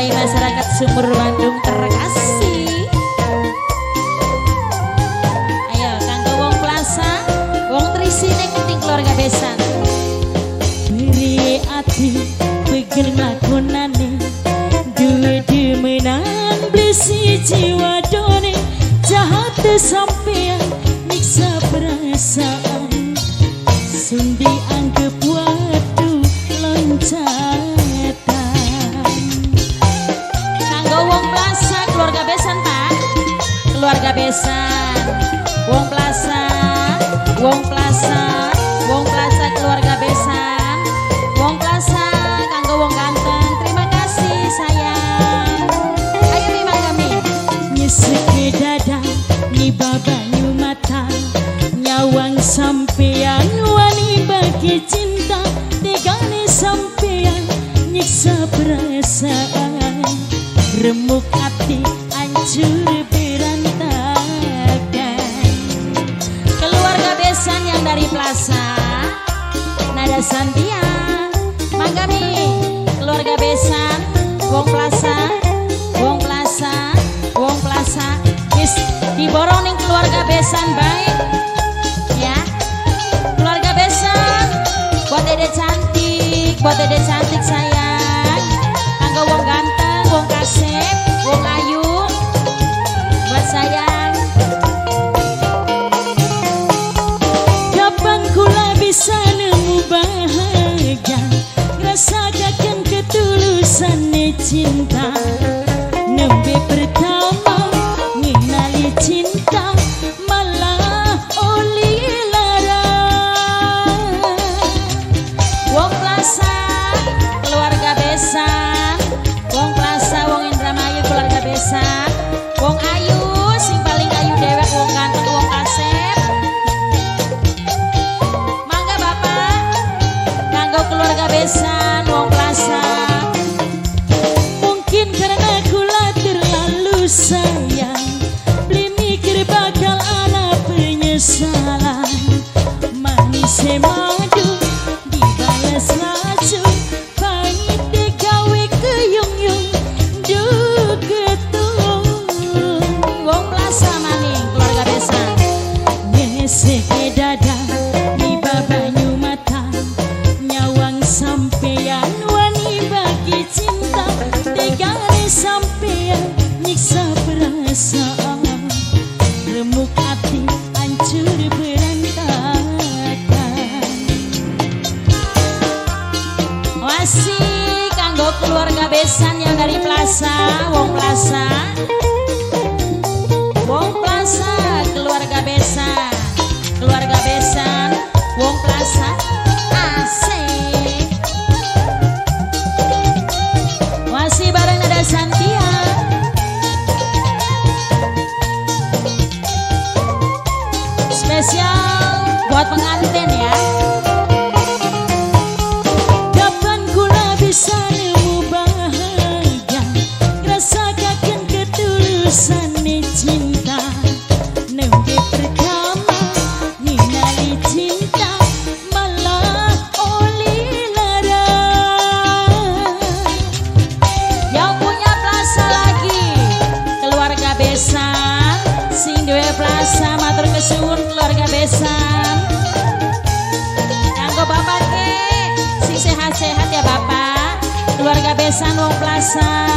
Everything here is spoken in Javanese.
dicintai masyarakat Sumur Bandung terkasih. Ayo kanggo wong Plaza, wong Trisine keting keluarga besan. Beri ati pegel lakonane, duwe demenan beli siji wadone, jahat sampean nyiksa perasaan. Sundi anggap watu loncatan. Kanggo wong Plaza keluarga besan Pak, keluarga besan, wong Plaza, wong Plaza, wong Plaza keluarga besan, wong Plaza kanggo wong ganteng. Terima kasih sayang. Ayo mi mangga mi. Nyesek dada niba banyu mata, nyawang sampean wani bagi cinta, tegane sampean nyiksa perasaan, remuk hati hancur berantakan. Keluarga besan yang dari Plaza, Nada Santia, mangga mi. Keluarga besan, wong Plaza, wong Plaza, wong Plaza, wis diborong ning keluarga besan baik ya. Keluarga besan, buat dede cantik, buat dede cantik sayang. Kanggo wong ganteng, wong kasep, wong ayu, buat sayang. Kapan kula bisa nemu bahagia, ngrasakaken ketulusan cinta. Nembe pertama ngenali cinta, malah oli lara. Wong Plaza keluarga besan, wong Plaza wong Indramayu keluarga besan, wong ayu sing paling ayu dewek, wong ganteng, wong kasep. Mangga bapak kanggo keluarga besan wong Plaza. Mungkin karena kula terlalu sayang, beli mikir bakal ana penyesalan. Manis madu dibalas racun, pahit gawe keyung-yung duketung. Wong Plaza maning keluarga besan. Nyesek dada niba banyu mata, nyawang sampean wani bagi cinta, tegane sampean nyiksa perasaan, remuk hati hancur berantakan. Masih kanggo keluarga besan yang dari Plaza, wong Plaza, wong Plaza, keluarga besan, keluarga besan, wong Plaza, asik. Masih bareng Nada Santia. Spesial buat pengantin ya. Kapan kula bisa nemu bahagia, ngrasakaken ketulusan cinta. Nembe pertama ngenali cinta, malah oli lara. Yang punya Plaza lagi, keluarga besan, sing duwe Plaza matur kesuwun keluarga besan. Kanggo bapak ke, sing sehat-sehat ya bapak, keluarga besan wong Plaza.